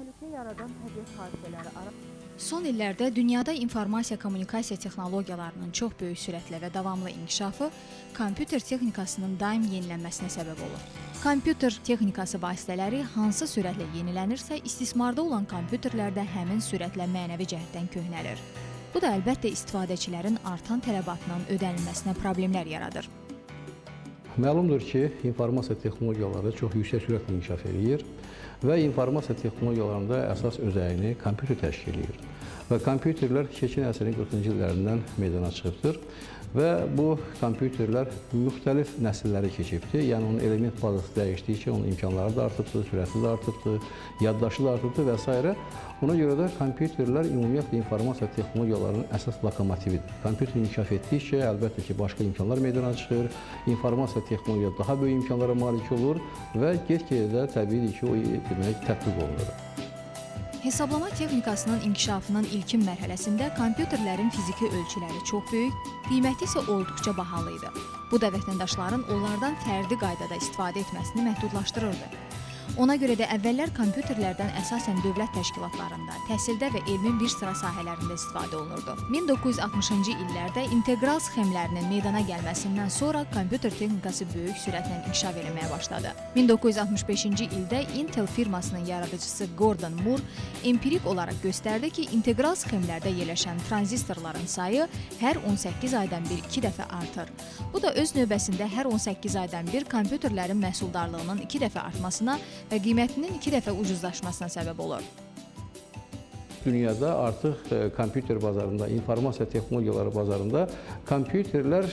Təhlükə yaradan təbiət hadisələri. Son illərdə dünyada informasiya kommunikasiya texnologiyalarının çox böyük sürətlə və davamlı inkişafı kompüter texnikasının daim yenilənməsinə səbəb olur. Kompüter texnikası vasitələri hansı sürətlə yenilənirsə, istismarda olan kompüterlər də həmin sürətlə mənəvi cəhətdən köhnəlir. Bu da əlbəttə istifadəçilərin artan tələbatının ödənilməsinə problemlər yaradır. Məlumdur ki, informasiya texnologiyaları çox yüksək sürətlə inkişaf eləyir və informasiya texnologiyalarında əsas özəyini kompüter təşkil eləyir. Və kompüterlər keçən əsrin 40-cı illərindən meydana çıxıbdır və bu kompüterlər müxtəlif nəsilləri keçibdir. Yəni onun element bazası dəyişdikcə onun imkanları da artıbdır, sürəti də artıbdır, yaddaşı da artıbdır və s. Ona görə də kompüterlər ümumiyyətlə informasiya texnologiyalarının əsas lokomotividir. Kompüter inkişaf etdikcə əlbəttə ki, başqa imkanlar meydana çıxır, informasiya texnologiya daha böyük imkanlara malik olur və get-gedə də təbiidir ki, o demək tətbiq olunur. Hesablama texnikasının inkişafının ilkin mərhələsində kompüterlərin fiziki ölçüləri çox böyük, qiyməti isə olduqca bahalı idi. Bu da vətəndaşların onlardan fərdi qaydada istifadə etməsini məhdudlaşdırırdı. Ona görə də əvvəllər kompüterlərdən əsasən dövlət təşkilatlarında, təhsildə və elmin bir sıra sahələrində istifadə olunurdu. 1960-cı illərdə integral sxemlərinin meydana gəlməsindən sonra kompüter texnikası böyük sürətlə inkişaf eləməyə başladı. 1965-ci ildə Intel firmasının yaradıcısı Gordon Moore empirik olaraq göstərdi ki, integral sxemlərdə yerləşən tranzistorların sayı hər 18 aydan bir 2 dəfə artır. Bu da öz növbəsində hər 18 aydan bir kompüterlərin məhsuldarlığının 2 dəfə artmasına və qiymətinin 2 dəfə ucuzlaşmasına səbəb olur. Dünyada artıq kompüter bazarında, informasiya texnologiyaları bazarında kompüterlər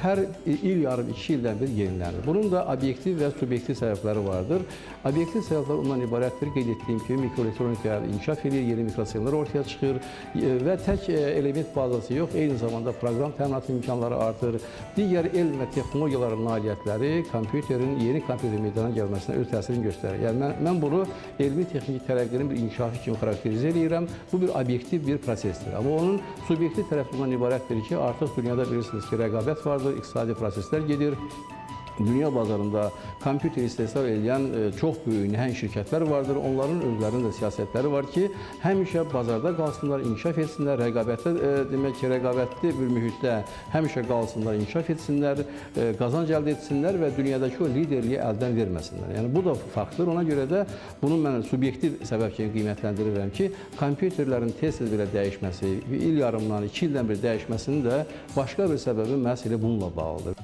hər il yarım, 2 ildən bir yenilənir. Bunun da obyektiv və subyektiv səbəbləri vardır. Obyektiv səbəblər ondan ibarətdir. Qeyd etdiyim kimi mikroelektronika inkişaf edir, yeni mikrosxemlər ortaya çıxır və tək element bazası yox, eyni zamanda proqram təminatı imkanları artır. Digər elm və texnologiyaların nailiyyətləri kompüterin, yeni kompüter meydana gəlməsinə öz təsirini göstərir. Yəni mən bunu elmi texniki tərəqqinin bir inkişafı kimi xarakterizə edirəm. Bu bir obyektiv bir prosesdir. Amma onun subyektiv tərəfi bundan ibarətdir ki, artıq dünyada bilirsiniz ki, rəqabət vardır, iqtisadi proseslər gedir. Dünya bazarında kompüter istehsal edən çox böyük nəhəng şirkətlər vardır. Onların özlərinin də siyasətləri var ki, həmişə bazarda qalsınlar, inkişaf etsinlər, rəqabətdə demək ki, rəqabətli bir mühitdə həmişə qalsınlar, inkişaf etsinlər, qazanc əldə etsinlər və dünyadakı o liderliyi əldən verməsinlər. Yəni bu da faktdır. Ona görə də bunu mən subyektiv səbəb kimi qiymətləndirirəm ki, kompüterlərin tez-tez belə dəyişməsi, il yarımdan, 2 ildən bir dəyişməsinin də başqa bir səbəbi məhz elə bununla bağlıdır.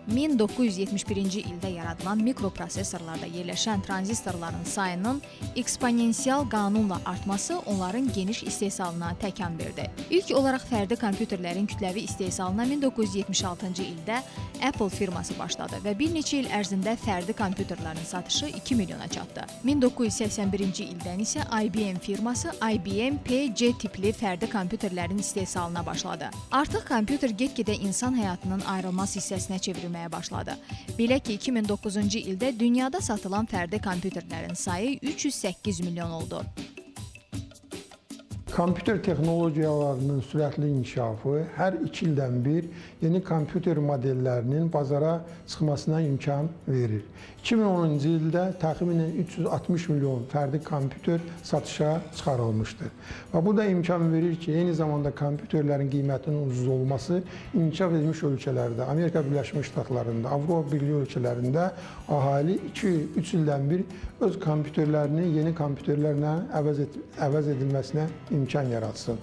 1971-ci ildə yaradılan mikroprosesorlarda yerləşən tranzistorların sayının eksponensial qanunla artması onların geniş istehsalına təkan verdi. İlk olaraq fərdi kompüterlərin kütləvi istehsalına 1976-cı ildə Apple firması başladı və bir neçə il ərzində fərdi kompüterlərin satışı 2 milyona çatdı. 1981-ci ildən isə IBM firması IBM PC tipli fərdi kompüterlərin istehsalına başladı. Artıq kompüter get-gedə insan həyatının ayrılmaz hissəsinə çevrilməyə başladı. Belə ki, 2009-cu ildə dünyada satılan fərdi kompüterlərin sayı 308 milyon oldu. Kompüter texnologiyalarının sürətli inkişafı hər 2 ildən bir yeni kompüter modellərinin bazara çıxmasına imkan verir. 2010-cu ildə təxminən 360 milyon fərdi kompüter satışa çıxarılmışdır. Və bu da imkan verir ki, eyni zamanda kompüterlərin qiymətinin ucuz olması inkişaf edilmiş ölkələrdə, Amerika Birləşmiş Ştatlarında, Avropa Birliyi ölkələrində əhali 2-3 ildən bir öz kompüterlərini yeni kompüterlərlə əvəz edilməsinə imkan yaratsın.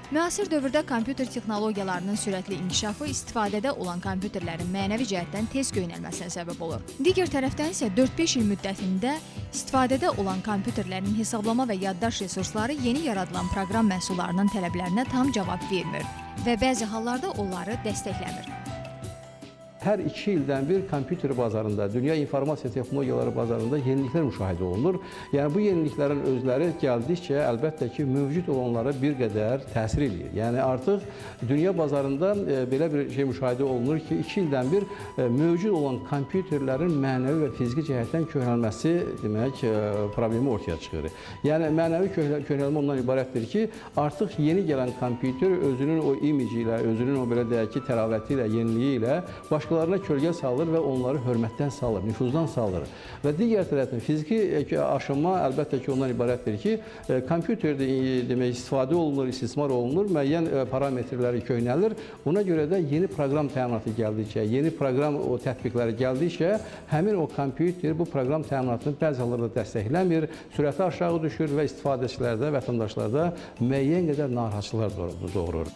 Müasir dövrdə kompüter texnologiyalarının sürətli inkişafı istifadədə olan kompüterlərin mənəvi cəhətdən tez köhnəlməsinə səbəb olur. Digər tərəfdən isə 4-5 il müddətində istifadədə olan kompüterlərin hesablama və yaddaş resursları yeni yaradılan proqram məhsullarının tələblərinə tam cavab vermir və bəzi hallarda onları dəstəkləmir. Hər 2 ildən bir kompüter bazarında, dünya informasiya texnologiyaları bazarında yeniliklər müşahidə olunur. Yəni bu yeniliklərin özləri gəldikcə əlbəttə ki, mövcud olanlara bir qədər təsir eləyir. Yəni artıq dünya bazarında belə bir şey müşahidə olunur ki, 2 ildən bir mövcud olan kompüterlərin mənəvi və fiziki cəhətdən köhnəlməsi demək problemi ortaya çıxır. Yəni mənəvi köhnəlmə ondan ibarətdir ki, artıq yeni gələn kompüter özünün o imici ilə, özünün o belə deyək ki, təravəti ilə, yeniliyi ilə başqa başqalarına kölgə salır və onları hörmətdən salır, nüfuzdan salır. Və digər tərəfdən fiziki aşınma əlbəttə ki, ondan ibarətdir ki, kompüterdə demək istifadə olunur, istismar olunur, müəyyən parametrləri köhnəlir. Ona görə də yeni proqram təminatı gəldikcə, yeni proqram o tətbiqləri gəldikcə, həmin o kompüter bu proqram təminatını bəzi hallarda dəstəkləmir, sürəti aşağı düşür və istifadəçilərdə, vətəndaşlarda müəyyən qədər narahatçılıqlar doğurur.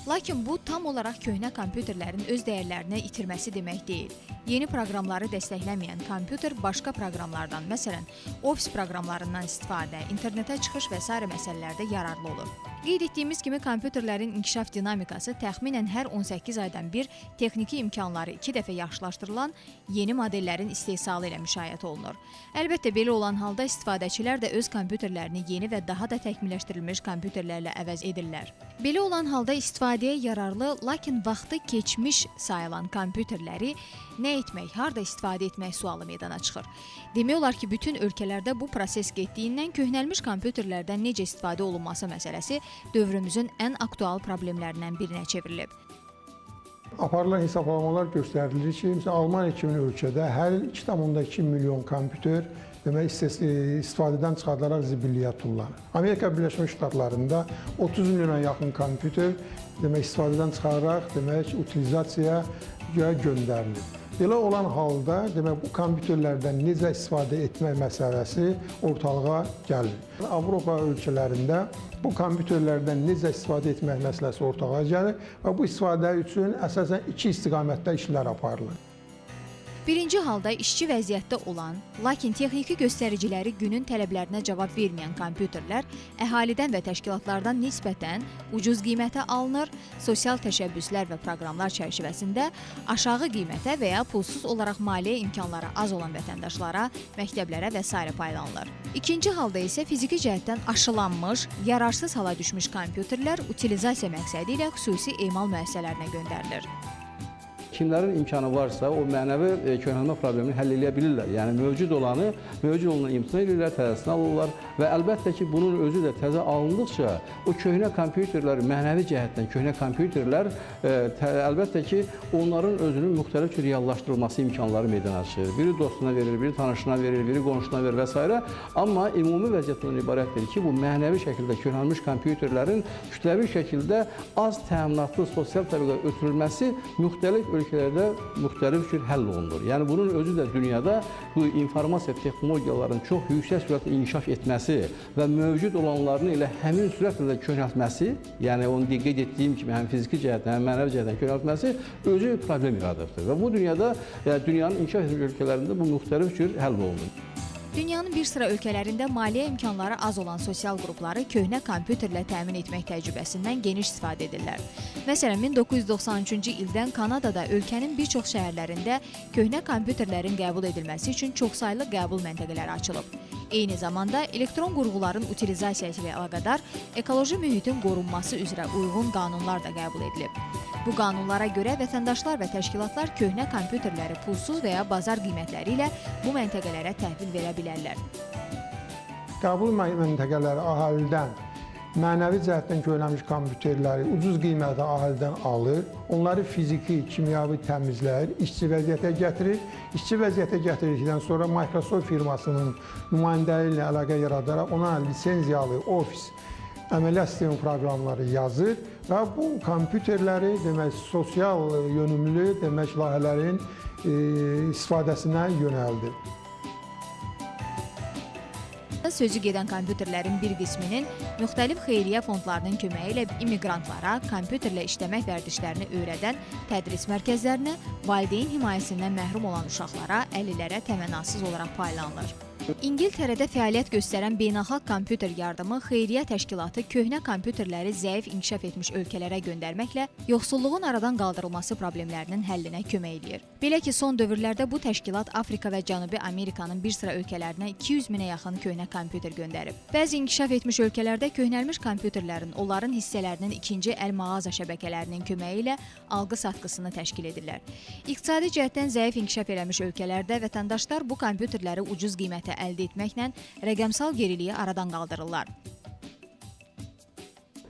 Lakin bu tam olaraq köhnə kompüterlərin öz dəyərlərini itirməsi demək deyil. Yeni proqramları dəstəkləməyən kompüter başqa proqramlardan, məsələn, ofis proqramlarından istifadə, internetə çıxış və sairə məsələlərdə yararlı olur. Qeyd etdiyimiz kimi, kompüterlərin inkişaf dinamikası təxminən hər 18 aydan bir texniki imkanları 2 dəfə yaxşılaşdırılan yeni modellərin istehsalı ilə müşayiət olunur. Əlbəttə, belə olan halda istifadəçilər də öz kompüterlərini yeni və daha da təkmilləşdirilmiş kompüterlərlə əvəz edirlər. Belə olan halda istifadəyə yararlı, lakin vaxtı keçmiş sayılan kompüterləri nə etmək, harda istifadə etmək sualı meydana çıxır. Demək olar ki, bütün ölkələrdə bu proses getdiyindən köhnəlmiş kompüterlərdən necə istifadə olunması məsələsi dövrümüzün ən aktual problemlərindən birinə çevrilib. Aparılan hesablamalar göstərilir ki, məsələn, Almaniya kimi ölkədə hər il 2,2 milyon kompüter demək istifadədən çıxarılaraq zibilliyə tullanır. Amerika Birləşmiş Ştatlarında 30 milyona yaxın kompüter demək istifadədən çıxararaq demək utilizasiyaya göndərilir. Belə olan halda demək bu kompüterlərdən necə istifadə etmək məsələsi ortalığa gəlir. Avropa ölkələrində bu kompüterlərdən necə istifadə etmək məsələsi ortalığa gəlir və bu istifadə üçün əsasən iki istiqamətdə işlər aparılır. Birinci halda işçi vəziyyətdə olan, lakin texniki göstəriciləri günün tələblərinə cavab verməyən kompüterlər əhalidən və təşkilatlardan nisbətən ucuz qiymətə alınır, sosial təşəbbüslər və proqramlar çərçivəsində aşağı qiymətə və ya pulsuz olaraq maliyyə imkanları az olan vətəndaşlara, məktəblərə və sairə paylanılır. İkinci halda isə fiziki cəhətdən aşılanmış, yararsız hala düşmüş kompüterlər utilizasiya məqsədi ilə xüsusi emal müəssisələrinə göndərilir. Kimlərin imkanı varsa, o mənəvi köhnəlmə problemini həll eləyə bilirlər. Yəni, mövcud olanı imtina edirlər, təzəsini alırlar və əlbəttə ki, bunun özü də təzə alındıqca o köhnə kompüterlər, mənəvi cəhətdən köhnə kompüterlər əlbəttə ki, onların özünün müxtəlif cür reallaşdırılması imkanları meydana çıxır. Biri dostuna verir, biri tanışına verir, biri qonşuna verir və s. Amma ümumi vəziyyət ondan ibarətdir ki, bu mənəvi şəkildə köhnəlmiş kompüterlərin kütləvi şəkildə az təminatlı sosial təbəqə ötürülməsi müxtəlif ölkələrdə müxtəlif cür həll olunur. Yəni, bunun özü də dünyada bu informasiya texnologiyalarının çox yüksək sürətlə inkişaf etməsi və mövcud olanlarını elə həmin sürətlə də köhnəltməsi, yəni onu qeyd etdiyim kimi həm fiziki cəhətdən, həm mənəvi cəhətdən köhnəltməsi özü problem yaradıbdır. Və bu dünyada, yəni dünyanın inkişaf etmiş ölkələrində bu müxtəlif cür həll olunur. Dünyanın bir sıra ölkələrində maliyyə imkanları az olan sosial qrupları köhnə kompüterlə təmin etmək təcrübəsindən geniş istifadə edirlər. Məsələn, 1993-cü ildən Kanadada ölkənin bir çox şəhərlərində köhnə kompüterlərin qəbul edilməsi üçün çoxsaylı qəbul məntəqələri açılıb. Eyni zamanda elektron qurğuların utilizasiyası ilə əlaqədar ekoloji mühitin qorunması üzrə uyğun qanunlar da qəbul edilib. Bu qanunlara görə vətəndaşlar və təşkilatlar köhnə kompüterləri pulsuz və ya bazar qiymətləri ilə bu məntəqələrə təhvil verə bilərlər. Qəbul məntəqələri əhalidən mənəvi cəhətdən köhnəlmiş kompüterləri ucuz qiymətə əhalidən alır, onları fiziki, kimyavi təmizləyir, işçi vəziyyətə gətirir. İşçi vəziyyətə gətirdikdən sonra Microsoft firmasının nümayəndələri ilə əlaqə yaradaraq ona lisenziyalı ofis əməliyyat sistemi proqramları yazır və bu kompüterləri demək sosial yönümlü demək layihələrin istifadəsinə yönəldir. Sözü gedən kompüterlərin bir qisminin müxtəlif xeyriyyə fondlarının köməyi ilə immiqrantlara kompüterlə işləmək vərdişlərini öyrədən tədris mərkəzlərinə, valideyn himayəsindən məhrum olan uşaqlara, əlillərə təmənnasız olaraq paylanılır. İngiltərədə fəaliyyət göstərən Beynəlxalq Kompüter Yardımı Xeyriyyə Təşkilatı köhnə kompüterləri zəif inkişaf etmiş ölkələrə göndərməklə yoxsulluğun aradan qaldırılması problemlərinin həllinə kömək eləyir. Belə ki, son dövrlərdə bu təşkilat Afrika və Cənubi Amerikanın bir sıra ölkələrinə 200 minə yaxın köhnə kompüter göndərib. Bəzi inkişaf etmiş ölkələrdə köhnəlmiş kompüterlərin, onların hissələrinin ikinci əl mağaza şəbəkələrinin köməyi ilə alqı-satqısını təşkil edirlər. İqtisadi cəhətdən zəif inkişaf eləmiş ölkələrdə vətəndaşlar bu kompüterləri ucuz qiymətə əldə etməklə rəqəmsal geriliyi aradan qaldırırlar.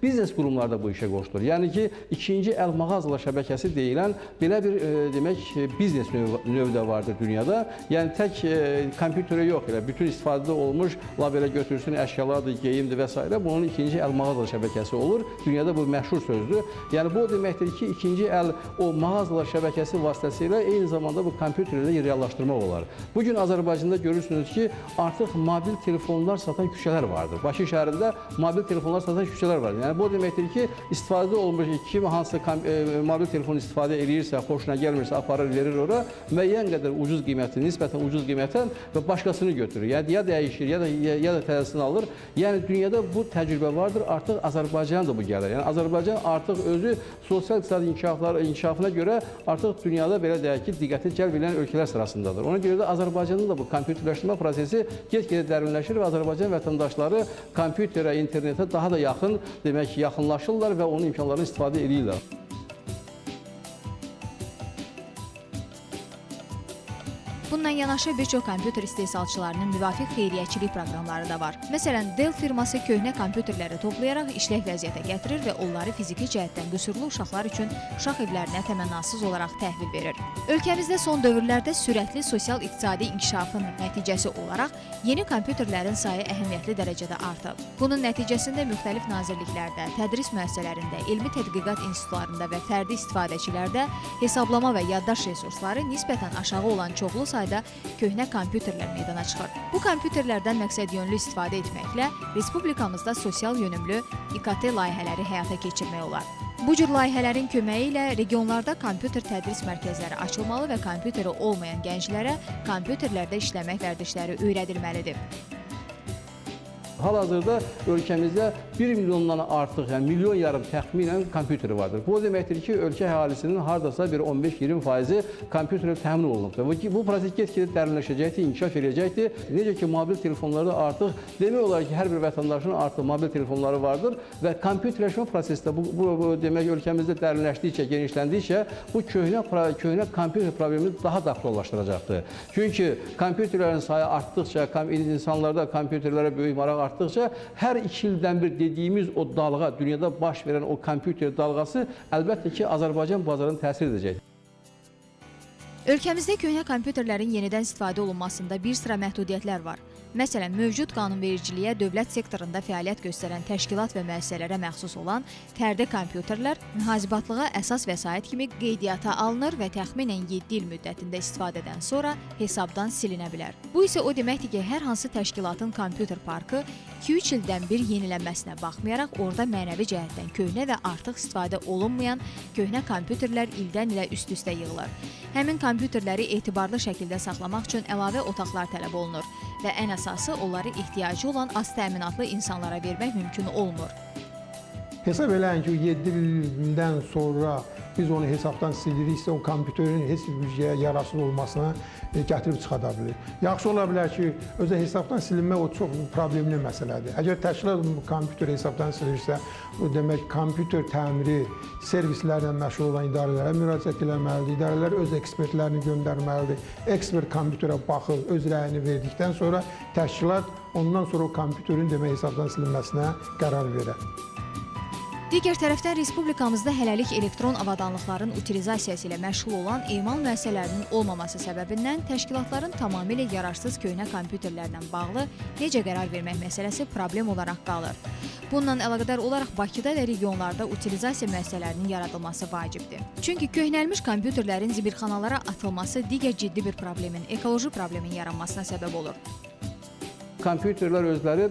Biznes qurumları da bu işə qoşulur. Yəni ki, ikinci əl mağazalar şəbəkəsi deyilən belə bir demək biznes növü də vardır dünyada. Yəni tək kompüterə yox, elə bütün istifadə olmuş, la belə götürsün əşyalardır, geyimdir və s. Bunun ikinci əl mağazalar şəbəkəsi olur. Dünyada bu məşhur sözdür. Yəni bu o deməkdir ki, ikinci əl o mağazalar şəbəkəsi vasitəsilə eyni zamanda bu kompüterləri reallaşdırmaq olar. Bu gün Azərbaycanda görürsünüz ki, artıq mobil telefonlar satan küçələr vardır. Bakı şəhərində mobil telefonlar satan küçələr vardır. Yəni bu o deməkdir ki, istifadə olunmuş kim hansı mobil telefon istifadə eləyirsə, xoşuna gəlmirsə, aparır, verir ora, müəyyən qədər ucuz qiymətli, nisbətən ucuz qiymətən və başqasını götürür. Yəni ya dəyişir, ya da təzəsini alır. Yəni dünyada bu təcrübə vardır, artıq Azərbaycana da bu gəlir. Yəni Azərbaycan artıq özü sosial-iqtisadi inkişafına görə artıq dünyada belə deyək ki, diqqəti cəlb edən ölkələr sırasındadır. Ona görə də Azərbaycanda da bu kompüterləşmə prosesi get-gedə dərinləşir və Azərbaycan vətəndaşları kompüterə, internetə daha da yaxın, demək ki, yaxınlaşırlar və onun imkanlarını istifadə edirlər. Bununla yanaşı bir çox kompüter istehsalçılarının müvafiq xeyriyyəçilik proqramları da var. Məsələn, Dell firması köhnə kompüterləri toplayaraq işlək vəziyyətə gətirir və onları fiziki cəhətdən qüsurlu uşaqlar üçün uşaq evlərinə təmənnasız olaraq təhvil verir. Ölkəmizdə son dövrlərdə sürətli sosial-iqtisadi inkişafın nəticəsi olaraq yeni kompüterlərin sayı əhəmiyyətli dərəcədə artıb. Bunun nəticəsində müxtəlif nazirliklərdə, tədris müəssisələrində, elmi tədqiqat institutlarında və fərdi istifadəçilərdə hesablama və yaddaş resursları nisbətən aşağı olan çoxlu sayda köhnə kompüterlər meydana çıxır. Bu kompüterlərdən məqsədyönlü istifadə etməklə respublikamızda sosial yönümlü İKT layihələri həyata keçirmək olar. Bu cür layihələrin köməyi ilə regionlarda kompüter tədris mərkəzləri açılmalı və kompüteri olmayan gənclərə kompüterlərdə işləmək vərdişləri öyrədilməlidir. Hal-hazırda ölkəmizdə 1 milyondan artıq, yəni 1,5 milyon təxminən kompüteri vardır. Bu o deməkdir ki, ölkə əhalisinin hardasa bir 15-20% kompüterlə təmin olunubdur. Bu proses get-gedə dərinləşəcəkdir, inkişaf edəcəkdir. Necə ki, mobil telefonlarda artıq demək olar ki, hər bir vətəndaşın artıq mobil telefonları vardır və kompüterləşmə prosesi də bu demək ölkəmizdə dərinləşdikcə, genişləndikcə bu köhnə kompüter problemi daha da aktuallaşdıracaqdır. Çünki kompüterlərin sayı artdıqca, insanlarda kompüterlərə böyük maraq artdıqca hər 2 ildən bir dediyimiz o dalğa, dünyada baş verən o kompüter dalğası əlbəttə ki, Azərbaycan bazarına təsir edəcəkdir. Ölkəmizdə köhnə kompüterlərin yenidən istifadə olunmasında bir sıra məhdudiyyətlər var. Məsələn, mövcud qanunvericiliyə dövlət sektorunda fəaliyyət göstərən təşkilat və müəssisələrə məxsus olan fərdi kompüterlər mühasibatlığa əsas vəsait kimi qeydiyyata alınır və təxminən 7 il müddətində istifadədən sonra hesabdan silinə bilər. Bu isə o deməkdir ki, hər hansı təşkilatın kompüter parkı 2-3 ildən bir yenilənməsinə baxmayaraq, orada mənəvi cəhətdən köhnə və artıq istifadə olunmayan köhnə kompüterlər ildən ilə üst-üstə yığılır. Həmin kompüterləri etibarlı şəkildə saxlamaq üçün əlavə otaqlar tələb olunur və ən əsası onları ehtiyacı olan az təminatlı insanlara vermək mümkün olmur. Hesab eləyin ki, 7 ildən sonra biz onu hesabdan siliriksə, o kompüterin heç bir şeyə yararsız olmasına gətirib çıxada bilir. Yaxşı ola bilər ki, özə hesabdan silinmək o çox problemli məsələdir. Əgər təşkilat kompüter hesabdan silirsə, o demək kompüter təmiri servislərlə məşğul olan idarələrə müraciət eləməlidir. İdarələr öz ekspertlərini göndərməlidir. Ekspert kompüterə baxıb öz rəyini verdikdən sonra təşkilat ondan sonra o kompüterin demək hesabdan silinməsinə qərar verər. Digər tərəfdən respublikamızda hələlik elektron avadanlıqların utilizasiyası ilə məşğul olan emal müəssisələrinin olmaması səbəbindən təşkilatların tamamilə yararsız köhnə kompüterlərlə bağlı necə qərar vermək məsələsi problem olaraq qalır. Bununla əlaqədar olaraq Bakıda və regionlarda utilizasiya müəssisələrinin yaradılması vacibdir. Çünki köhnəlmiş kompüterlərin zibilxanalara atılması digər ciddi bir problemin, ekoloji problemin yaranmasına səbəb olur. Kompüterlər özləri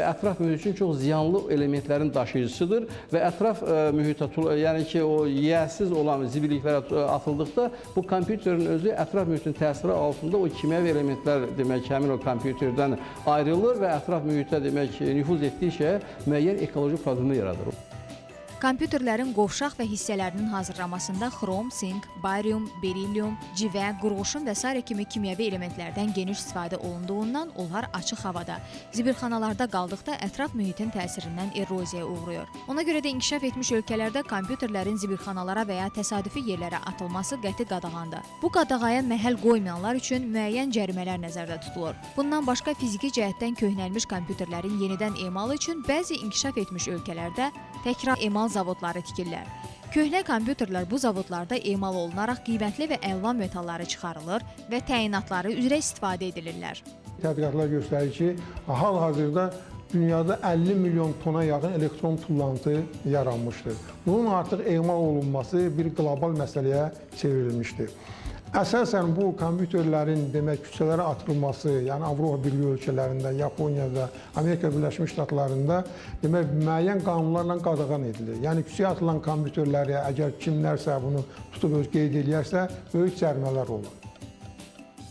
ətraf mühit üçün çox ziyanlı elementlərin daşıyıcısıdır və ətraf mühitə, yəni ki, o yiyəsiz olan zibilliklərə atıldıqda bu kompüterin özü ətraf mühitin təsiri altında o kimyəvi elementlər demək ki, həmin o kompüterdən ayrılır və ətraf mühitə demək ki, nüfuz etdikcə müəyyən ekoloji problemi yaradır. Kompüterlərin qovşaq və hissələrinin hazırlanmasında xrom, sink, barium, berilium, civə, qurğuşun və sairə kimi kimyəvi elementlərdən geniş istifadə olunduğundan onlar açıq havada, zibilxanalarda qaldıqda ətraf mühitin təsirindən eroziyaya uğrayır. Ona görə də inkişaf etmiş ölkələrdə kompüterlərin zibilxanalara və ya təsadüfi yerlərə atılması qəti qadağandır. Bu qadağaya məhəl qoymayanlar üçün müəyyən cərimələr nəzərdə tutulur. Bundan başqa fiziki cəhətdən köhnəlmiş kompüterlərin yenidən emalı üçün bəzi inkişaf etmiş ölkələrdə təkrar emal zavodları tikirlər. Köhnə kompüterlər bu zavodlarda emal olunaraq qiymətli və əlvan metalları çıxarılır və təyinatları üzrə istifadə edilirlər. Tədqiqatlar göstərir ki, hal-hazırda dünyada 50 milyon tona yaxın elektron tullantı yaranmışdır. Bunun artıq emal olunması bir qlobal məsələyə çevrilmişdir. Əsasən bu kompüterlərin demək küçələrə atılması, yəni Avropa Birliyi ölkələrində, Yaponiyada, Amerika Birləşmiş Ştatlarında demək müəyyən qanunlarla qadağan edilir. Yəni küçəyə atılan kompüterləri əgər kimlərsə bunu tutub öz qeyd eləyərsə, böyük cərimələr olur.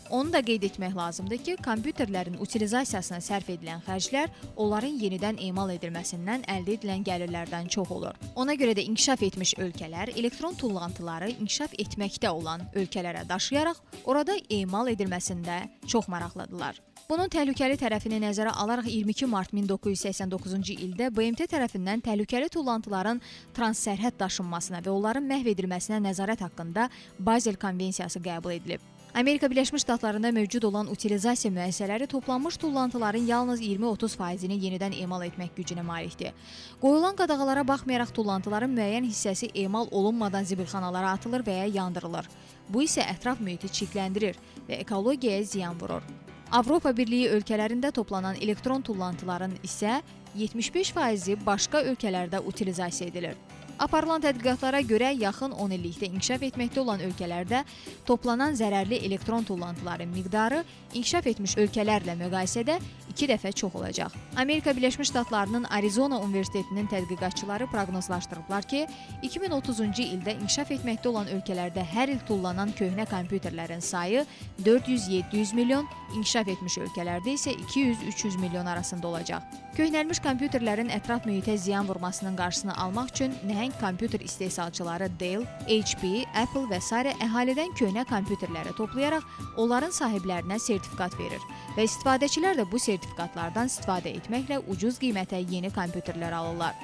Onu da qeyd etmək lazımdır ki, kompüterlərin utilizasiyasına sərf edilən xərclər onların yenidən emal edilməsindən əldə edilən gəlirlərdən çox olur. Ona görə də inkişaf etmiş ölkələr elektron tullantıları inkişaf etməkdə olan ölkələrə daşıyaraq orada emal edilməsində çox maraqlıdırlar. Bunun təhlükəli tərəfini nəzərə alaraq 22 mart 1989-cu ildə BMT tərəfindən təhlükəli tullantıların transsərhəd daşınmasına və onların məhv edilməsinə nəzarət haqqında Bazel Konvensiyası qəbul edilib. Amerika Birləşmiş Ştatlarında mövcud olan utilizasiya müəssisələri toplanmış tullantıların yalnız 20-30%-ni yenidən emal etmək gücünə malikdir. Qoyulan qadağalara baxmayaraq tullantıların müəyyən hissəsi emal olunmadan zibilxanalara atılır və ya yandırılır. Bu isə ətraf mühiti çirkləndirir və ekologiyaya ziyan vurur. Avropa Birliyi ölkələrində toplanan elektron tullantıların isə 75%-i başqa ölkələrdə utilizasiya edilir. Aparılan tədqiqatlara görə yaxın 10 illikdə inkişaf etməkdə olan ölkələrdə toplanan zərərli elektron tullantıların miqdarı inkişaf etmiş ölkələrlə müqayisədə 2 dəfə çox olacaq. Amerika Birləşmiş Ştatlarının Arizona Universitetinin tədqiqatçıları proqnozlaşdırıblar ki, 2030-cu ildə inkişaf etməkdə olan ölkələrdə hər il tullanan köhnə kompüterlərin sayı 400-700 milyon, inkişaf etmiş ölkələrdə isə 200-300 milyon arasında olacaq. Köhnəlmiş kompüterlərin ətraf mühitə ziyan vurmasının qarşısını almaq üçün nəhəng kompüter istehsalçıları Dell, HP, Apple və sairə əhalidən köhnə kompüterləri toplayaraq onların sahiblərinə sertifikat verir və istifadəçilər də bu sertifikatlardan istifadə etməklə ucuz qiymətə yeni kompüterlər alırlar.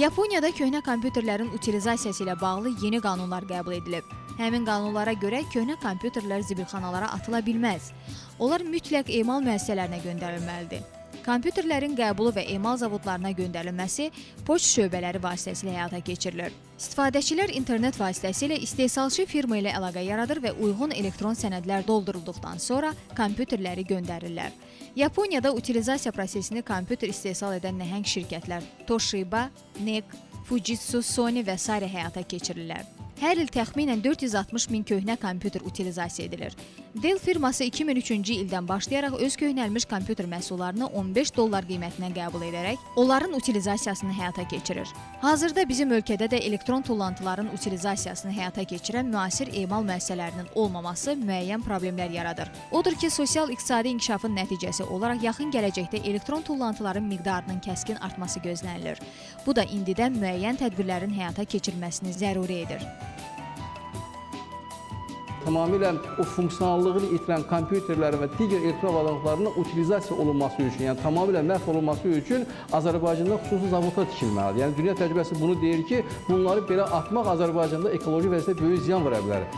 Yaponiyada köhnə kompüterlərin utilizasiyası ilə bağlı yeni qanunlar qəbul edilib. Həmin qanunlara görə köhnə kompüterlər zibilxanalara atıla bilməz. Onlar mütləq emal müəssisələrinə göndərilməlidir. Kompüterlərin qəbulu və emal zavodlarına göndərilməsi poçt şöbələri vasitəsilə həyata keçirilir. İstifadəçilər internet vasitəsilə istehsalçı firma ilə əlaqə yaradır və uyğun elektron sənədlər doldurulduqdan sonra kompüterləri göndərirlər. Yaponiyada utilizasiya prosesini kompüter istehsal edən nəhəng şirkətlər Toshiba, NEC, Fujitsu, Sony və sairə həyata keçirirlər. Hər il təxminən 460 min köhnə kompüter utilizasiya edilir. Dell firması 2003-cü ildən başlayaraq öz köhnəlmiş kompüter məhsullarını $15 qiymətinə qəbul edərək onların utilizasiyasını həyata keçirir. Hazırda bizim ölkədə də elektron tullantıların utilizasiyasını həyata keçirən müasir emal müəssisələrinin olmaması müəyyən problemlər yaradır. Odur ki, sosial-iqtisadi inkişafın nəticəsi olaraq yaxın gələcəkdə elektron tullantıların miqdarının kəskin artması gözlənilir. Bu da indidən müəyyən tədbirlərin həyata keçirilməsini zəruri edir. Tamamilə o funksionallığını itirən kompüterlərin və digər elektron avadanlıqlarının utilizasiya olunması üçün, yəni tamamilə məhv olunması üçün Azərbaycanda xüsusi zavodlar tikilməlidir. Yəni dünya təcrübəsi bunu deyir ki, bunları belə atmaq Azərbaycanda ekoloji vəziyyətə böyük ziyan vura bilər.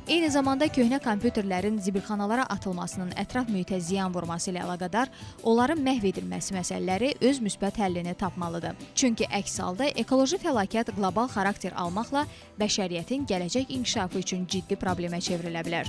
Eyni zamanda köhnə kompüterlərin zibilxanalara atılmasının ətraf mühitə ziyan vurması ilə əlaqədar onların məhv edilməsi məsələləri öz müsbət həllini tapmalıdır. Çünki əks halda ekoloji fəlakət qlobal xarakter almaqla bəşəriyyətin gələcək inkişafı üçün ciddi problemə çevrilə bilər.